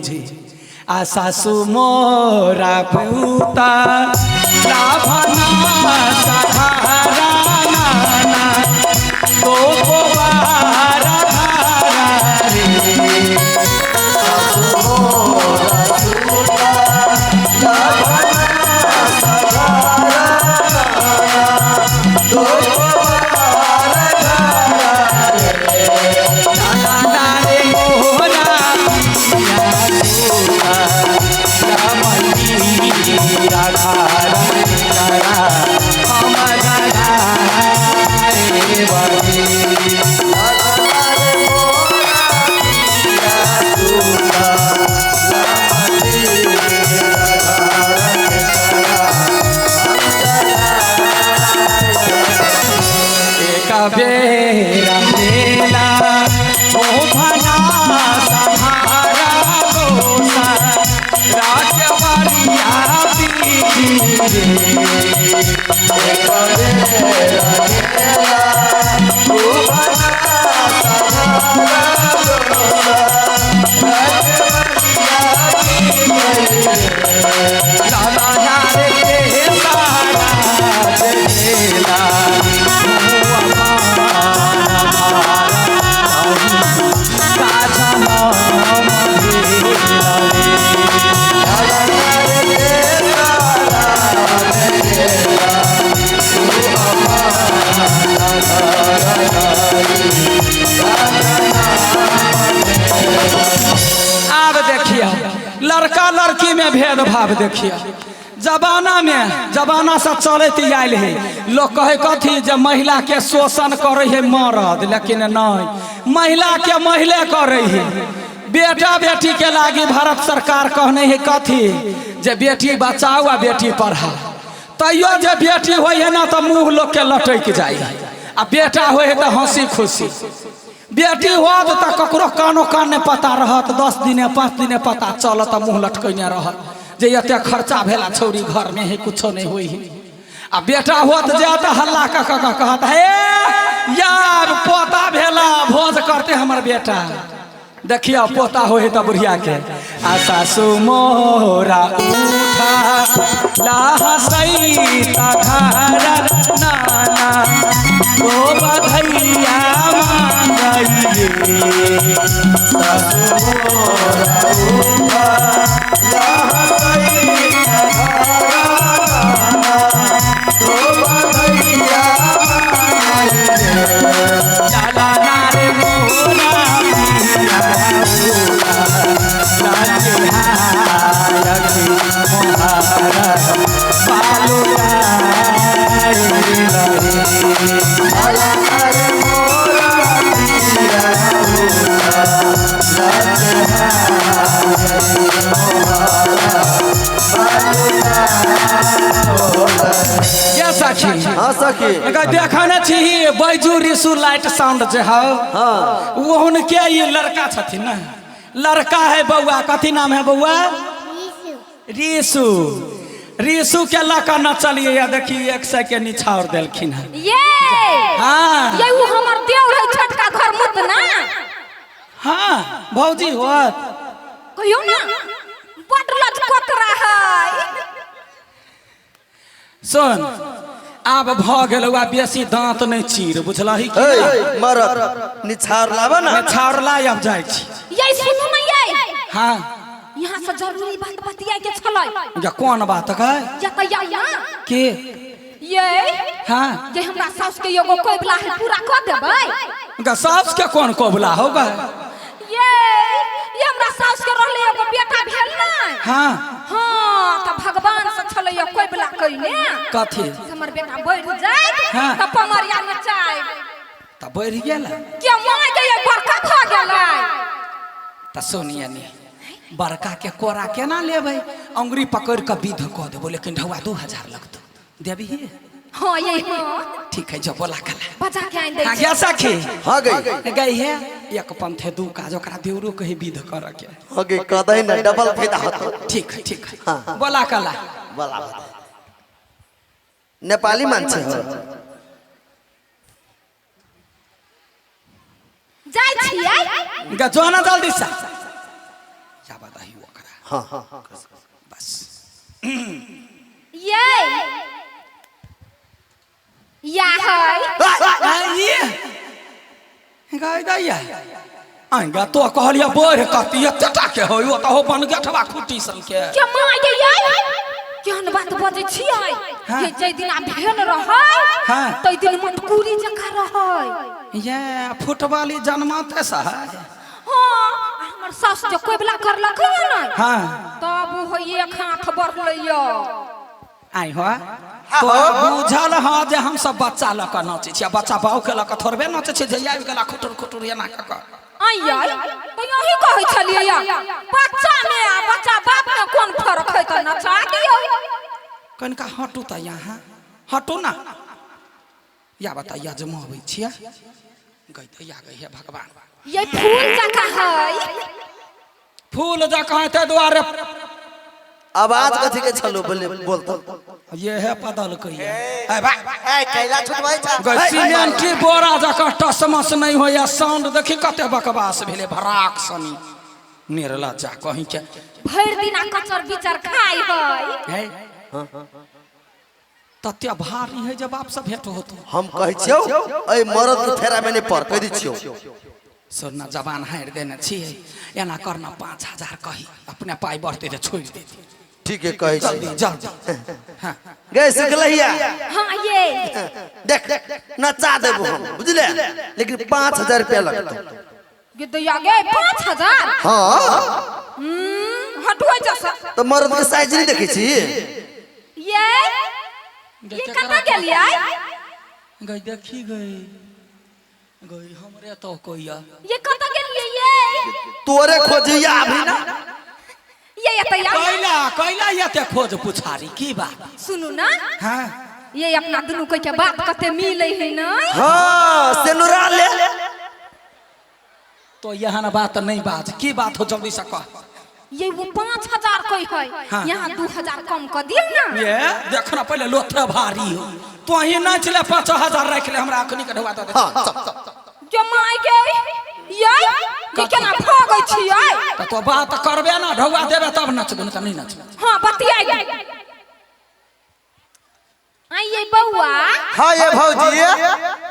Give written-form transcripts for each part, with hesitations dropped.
आ सासु मोरा पूता लाभना सहारा नाना तो गोवारा धारा रे। नाना रे मोरा बेरा मेला ओ भना सहारा गोसा राजवारिया पीठी रे। लाला रे सारा जेला आब देखिए लड़का लड़की में भेदभाव देखिए। जमाना में जमाना से चलैत आयल है, लोग कहे कथी जे महिला के शोषण करे है मर्द, लेकिन नहीं, महिला के महिले करे है। बेटा बेटी के लागी भारत सरकार कहने है कथी जे बेटी बचाओ आ बेटी पढ़ाओ। तैयो जे बेटी होइ है ना तो मुँह लोग के लटक जाइ है, आ बेटा होइ है तो हंसी खुशी। बेटी होत तऽ ककरो कानो कान नहि पता रहत, 10 दिने 5 दिने पता चलत तऽ मुँह लटकैने रहत जे एते खर्चा भेला छौरी घर में है कुछो नहीं होइ है। आ बेटा होत जाय तऽ हल्ला कऽ कऽ कऽ कहत हे यार पोता भेला भोज करते हमर बेटा। देखियौ पोता होइ है तऽ बुढ़िया के आ सासु मोरा उठा लाहसैता घरा नाना ओ बधैया मांगैये। लाला रे मोरा ये सखी हाँ सखी एकर देखा न छी बैजू रिसु लाइट साउंड जे हौ हाँ वो हुनके ई लड़का छथिन ना, लड़का है बौआ, कथी नाम है बौआ? रिसु। रिसु के लऽ कऽ नचलिए या देखी 100 के निछाउर देलखिन हन। ये हाँ ये उ हमर देवर है छोटका घर मुत ना। हाँ भौजी होत कहियो ना बड लजकोतरा है। सुन आब भऽ गेल आ बेसी दांत नहीं चीर बुझलही कि ए मरद निछार लावा ना निछाउर ला आब जाइ छी। ये सुनू ना ये हाँ यहाँ से जरूरी बात बतियाय के छलै। या कौन बात कह या त या ना के ये हाँ जे हमरा सास के एगो कोबला है पूरा क देबै। गा सास के कौन कोबला होगा? ये हमरा सास के रहले एगो बेटा भेल ना। हाँ हाँ त भगवान से छलै कोबला कइने कथी हमर बेटा बढ़ जाय हाँ। त पमरिया नचाय त बढ़ गेल के माय के बड़का भ गेलै। त सुनिए नी बड़का के कोरा केना लेबै, अंगुरी पकड़ के विध कऽ देबो, लेकिन ढौआ 2000 लगतौ, देबही? हाँ ये हाँ ठीक है जो बोला कला बजा के आनि दै हाँ छी। गया सखी हाँ गई गई है एक पंथ है दू काज, ओकरा देवरो कही विध कर के। हाँ गई कदई ना डबल फायदा होतो। ठीक है ठीक है हाँ। बोला कला बोला नेपाली मान्छे हो। जाइ छियै गा जो ना जल्दी सा जा बताइयो। ओकरा। हाँ हाँ। बस। ये या है। ये गाय दैया आएगा तो कहलिया बढ़ कती एतेटा के होय ओ त हो बन गेठवा खुटी सन के। के माँ ये ये केहन बात बजै छियै? हाँ। ये जै दिन भेल रहै, हाँ। तै दिन मटकुरी जकाँ रहै। ये फुटबॉली जन्माते सा है। हाँ, हमर सास जे कोइबला करलक है ने, हाँ। तब हो एक हाथ बढ़लै य। आई हो तो बुझल हाँ जे हम सब बच्चा लऽ कऽ नाचै छियै, बच्चा बाउ के लऽ कऽ थोड़बे नाचै छियै जे आबि गेला खुटुर खुटुर एना कऽ कऽ। आई आई तऽ यही कहै छलियै या बच्चा में आ बच्चा बाप में कोन फर्क है, तऽ नचा दियौ। कनिका हटू तऽ यहाँ हटू ना, या बताइया जमाबै छियै गई दैया गई हे भगवान। ये फूल जकाँ है। फूल जकाँ ताहि दुआरे आवाज कथी के छलो बोले बोलतो? ये है पदल कहिया ए कैला छुटबै छा। सीमेंटी बोरा जकाँ टसमस नहीं होइया, साउंड देखी कते बकवास भेलै भराक सनी निर्लज्जा कहीं के। भरि दिन आ कचर बिचर खाइ है। है तते भारी है जब आपसे भेंट होतो। हम कहै छियौ एहि मरद के फेरा में नहीं पड़, कहि दै छियौ। सोना जबान हारि देने छियै, एना करना 5000 कही अपने पाइ बढ़तै तऽ छोड़ि देती। ठीक है कहै छी। जल्दी जल्दी। हाँ। गए सिखलहिया। हाँ ये देख नचा देबो हम बुझले, लेकिन 5000 रुपया लगतौ। गे दैया गे 5000? हाँ। हटुआ जैसा। तो मर्द के साइज नहीं देखै छी। ये ये कतऽ गेलियै? गई देखी गई गई हमरे तो कोइया। ये कतऽ गेलियै ये? तोरे खोजिया अभी ना। ये एतऽ कैला कैला एते खोज पुछारी की बात? सुनू ना। हाँ। ये अपना दुनू कोई के बात कते मिलै है ना। हाँ सेनुरा ले। तो यहाँ बात नहीं बात की बात हो जल्दी से कह। ये वो 5000 कोई है। हाँ। यहाँ 2000 कम कर दियो ना। ये देखना पहले लोथे भारी हो तो ही नाच ले 5000 रख ले हमरा अखनी के ढुआ दे। हाँ। जो my के ये ये केना भागै छियै? तो बात करबे ना ढुआ देबे तब नचबे न त नहीं नचबे। हां बतियाई आई ये बउआ। हां ये भौजी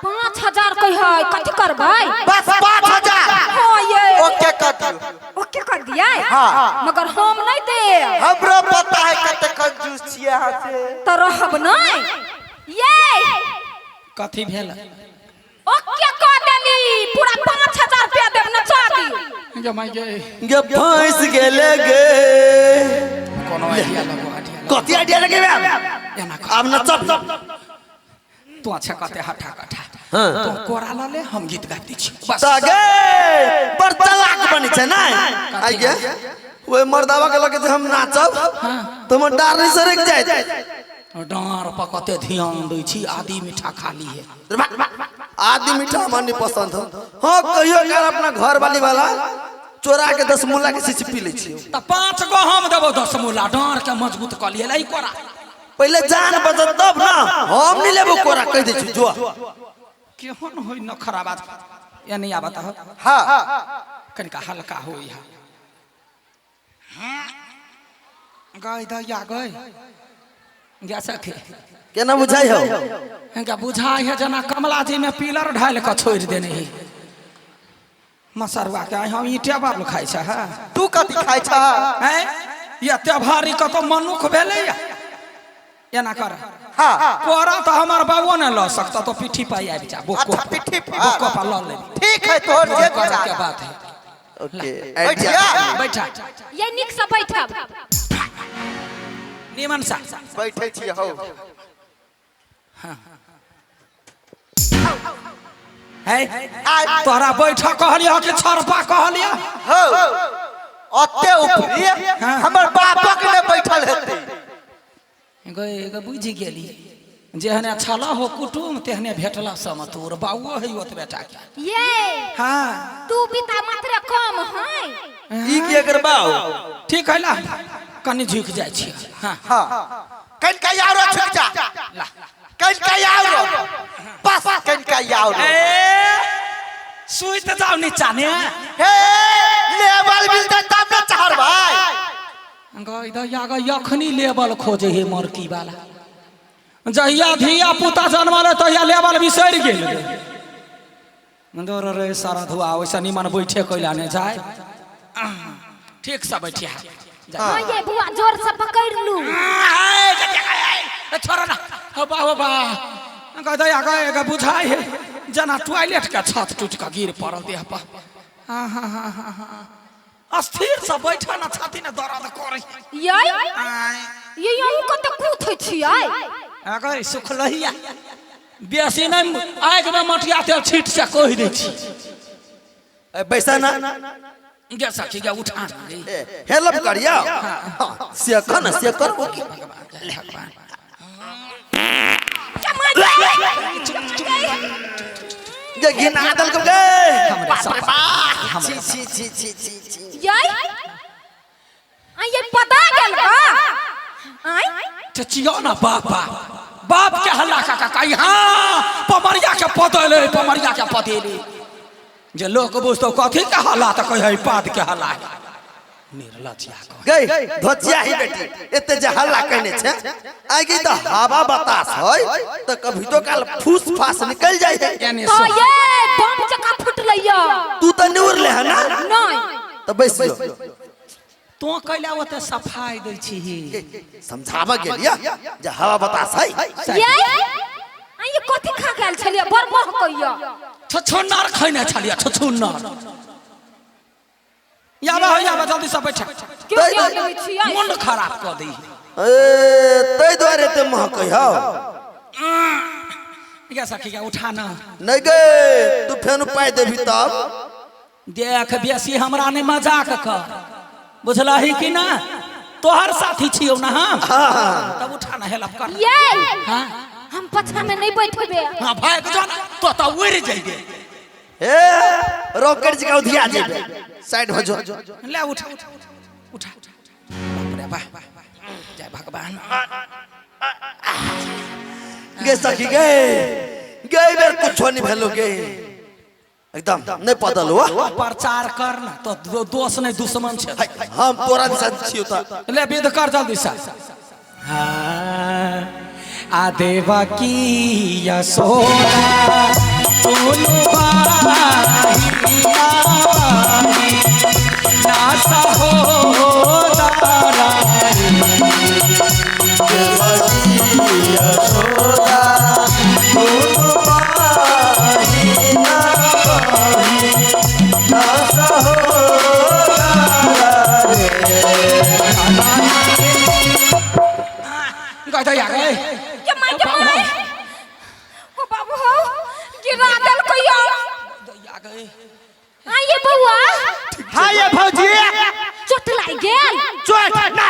5000 कोई है कथि करबै? बस 5000। हां ये ओके कर दियो। ओके कर दिया। हाँ। मगर हम नहीं दे। हमरो पता है कते कंजूस छियै अहाँ से। त रहब नहीं। ये कथि भेल? ओके कर देली पूरा 5000 रुपया देब नचा दी। जमाई गे गे फंस गेले गे। कोनो आइडिया लगो आइडिया। कथि आइडिया लगेबे? एना आब नचब। तू अच्छा कते हठा कठा। हाँ। तो कोरा ल ले हम गीत गाबि दै छी बस। त गे बड़ चालाक बनै छै नै? आई गे ओइ मर्दावा के लगे जे हम नाचब त हमर डार नहीं सरक जायत। डाँर पर कते ध्यान दै छी, आदि मीठा खाली है। आदि मीठा हमरा नहीं पसंद हो। हाँ कहियो काल अपना घर वाली वाला चोरा के 10 मूला के शीशी पी लै छी। त 5 गो हम देबो 10 मूला डाँर के मजबूत क लिए लै कोरा। पहले जान बचत तब ना, हम नहीं लेबो कोरा कह दै छी जो। केहन होई नखरा बात या नहीं आवत हो? हां कनिका हल्का होई है। गाय दैया गई जा सके केना बुझाई हो? इनका बुझाई है जना कमला जी में पिलर ढाल के छोड़ देने है मसरुआ के। हम ईटे बालू खाइ छै। हां तू कथि खाइ छ? हैं एते भारी कतो मनुख भेलै या एना कर। हां कोरा तो हमार बाबो ने ल सकता तो पीठी पर आबि जा। बोको अच्छा पीठी पर बोको पर ल ले। ठीक है तोहर जे करे के बात है। ओके बैठिया बैठा ये निक से बैठब निमन सा बैठे छी हो। हां है तोरा बैठा कहलिया कि छरपा कहलिया? हो ओते ऊपरी हमर बापक ने बैठल हेतै। गए गए बुझि गेली जेहने छला हो कुटुम तेहने भेटला समतूर। बाबुओ है ओतबे टा के। ये हां तू बिता मात्र कम है। ई के एकर बाऊ ठीक है ला कनी झुक जाइ छी। हां हां कनका यारो झुक जा ला कनका यारो बस कनका यारो ए सुइत जाओ नीचा ने। हे लेवल मिलतै तब ने चढ़बै। गई दैया गई, अखनी लेबल खोजे हे मरकी वाला। जहिया धिया पुता जन्मल तहिया लेबल बिसरि गेल। दौड़ रे सारा धुआ, ओइसे निमन बैठे कैला ने जाय। ठीक से बैठिया। हाँ ये बुआ, जोर से पकड़ लू। छोड़ ना, हो बा हो बा। गई दैया गई गई, बुझाइ है जेना टॉयलेट के छत टूटि कऽ गिर पड़ल देह पर। हाँ हाँ हाँ हाँ हाँ, अस्थिर से बैठा ना, छाती ने दर्द करे। ये ये यही कते कूथ छियै। अगर सुखलहिया बेसी नहीं, आगि में मटिया तेल छीट से कहि दै छी। ए, बैसा ना। गे सखी गे, उठा ना गे। ए, हेल्प करिया। हाँ, से कर ना, से कर। भगवान भगवान। गे घिना दल के गे। हमरे सब छी छी छी छी छी छी। ये आ ये पता गेल बा आय। चचियो ना, बाप बाप बाप के हल्ला का का का। हाँ, पमरिया के पदेले, पमरिया के पदेले जे लोग बुझतो कथी के हल्ला, तऽ कहै है पाद के हल्ला है। निर्लज्जिया कह। गई धोचिया ही बेटी, एते जे हल्ला कहने छे आइ गई त हवा बतास है त कभी तो काल फूस फास निकल जाय है। यानी तो सो ये बम जका फुटलैया। तू त नहीं उड़ले है ना? नहीं। त बैस जो। तो कैला ओते सफाई दै छी? समझाबऽ गेलिया जे हवा बतास है। ये आ ये कथी खा गेल छलियै, बड़ महकैया? छछुन्नर खैने छलियै, छछुन्नर। याबा हो याबा, जल्दी से बैठ। क्यों क्या कहै छियै? मुंड खराब कऽ दै। ए, तै दुआरे एते महकै हौ। गे सखी गे, उठा ना। नहीं गे, तू फेन पाइ देबही तब। देख, बेसी हमरा नहीं मजाक कर, बुझलही कि ना? तोहर साथी छियौ ना हम। तब उठा ना, हेल्प कर। ये हाँ। हम पछा में नहीं बैठबे। हाँ, भाग जो ना तो तो उड़ जइबे। ए, रॉकेट जका उधिया जेबे, साइड हो जो। ले उठा उठा। बाप रे बाप, जय भगवान। गे सखी गे, गे बेर कुछो नहीं भेलो गे, एकदम नहीं पदल हुआ। प्रचार कर ना तो दोस्त नहीं दुश्मन छे। हम तोरा दिशा छियो त। ले विध कर जल्दी से। हाँ, आ देवा की यशोदा दुनु बाहिया ना सहोदरा। गई गई। ये माय के माय, ओ बाबू हो, गिरा देल कहिया। गई। आ ये बउआ। हाँ ये भौजी। चोट लागि गेल? चोट ना।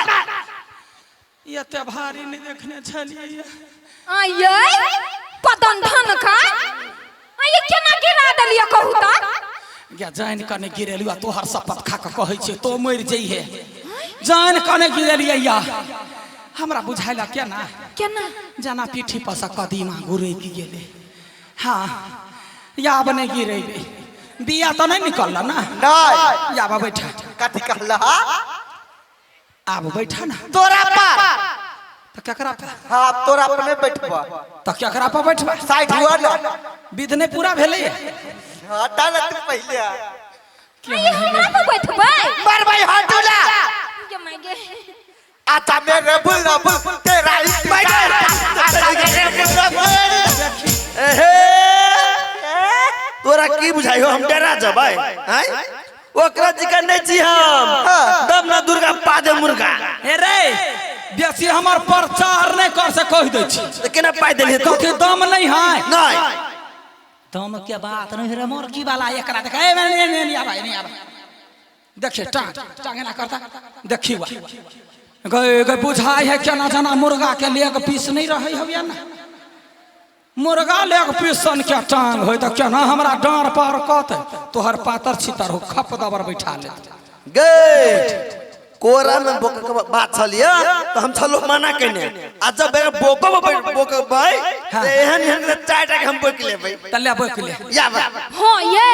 एते भारी नहीं देखने छलियै। आ ये पदन धन का आ ये केना गिरा देलियै कहू त? गे, जानि कने गिरेलियो, तोहर शपथ खा के कहै छियै, तो मरि जइहे। जानि कने गिरेलियै या हमरा बुझाइला केना केना? जेना पीठी पर से कदीमा गुरकि गेलै। हाँ, याब नहि गिरेबै। बिया तऽ नहि निकलल ना? नहीं। याब बैठा। कथी कहला? आब बैठा ना। तोरा पर। तऽ केकरा पर? हाँ, तोरा पर नहीं बैठबा। तऽ केकरा पर बैठबा? साइड हुआ ना। विध नहि पूरा भेलै। हटा ना तू पहले। आ ये हमरा पर बैठबै? मर भाई, हटूला। ये माय गे। आता मेरे बुलबुल तेरा इंतजार, आता मेरे बुलबुल। एहे, तोरा की बुझाइ हो, हम डरा जबै आय? ओकरा जिका नहीं छी हम, दम ना दुर्गा पादे मुर्गा। हे रे, बेसी हमर प्रचार नहि कर से कहि दै छी। त केना पाइ देलियै तू? कथी दम नहीं है? नहीं। दम के बात नहीं रे मुर्गी वाला, एकरा देख। ए, नहीं नहीं नहीं आबा, नहीं आबा। देखिए, टांग टांग एना करता देखी वा। गए गए, बुझाइ है केना जना मुर्गा के लेग पीस नहीं रहे हविया ना, मुर्गा लेग पीस सन के टांग होय तऽ केना हमरा डाँड़ पर कत तोहर पातर छितर हो, खप दबर बैठा लेत। गे, कोरा में बोक के बात छलिया त हम छलो मना केने, आ जब बेर बोको में बोक भाई हाँ। तऽ एहन एहन 4 टा के हम बोकि लेबै। तऽ ले, बोकि ले। या बा। हाँ, ये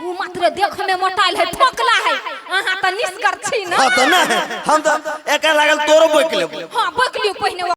उ मात्र देख में मोटाइल है, ठोकला है, अहाँ तऽ निष्कर छी ना। हाँ, तऽ नहि, हम तऽ एकर लागल तोरो बोकि लेबै। हाँ, बोकि लियौ पहिने।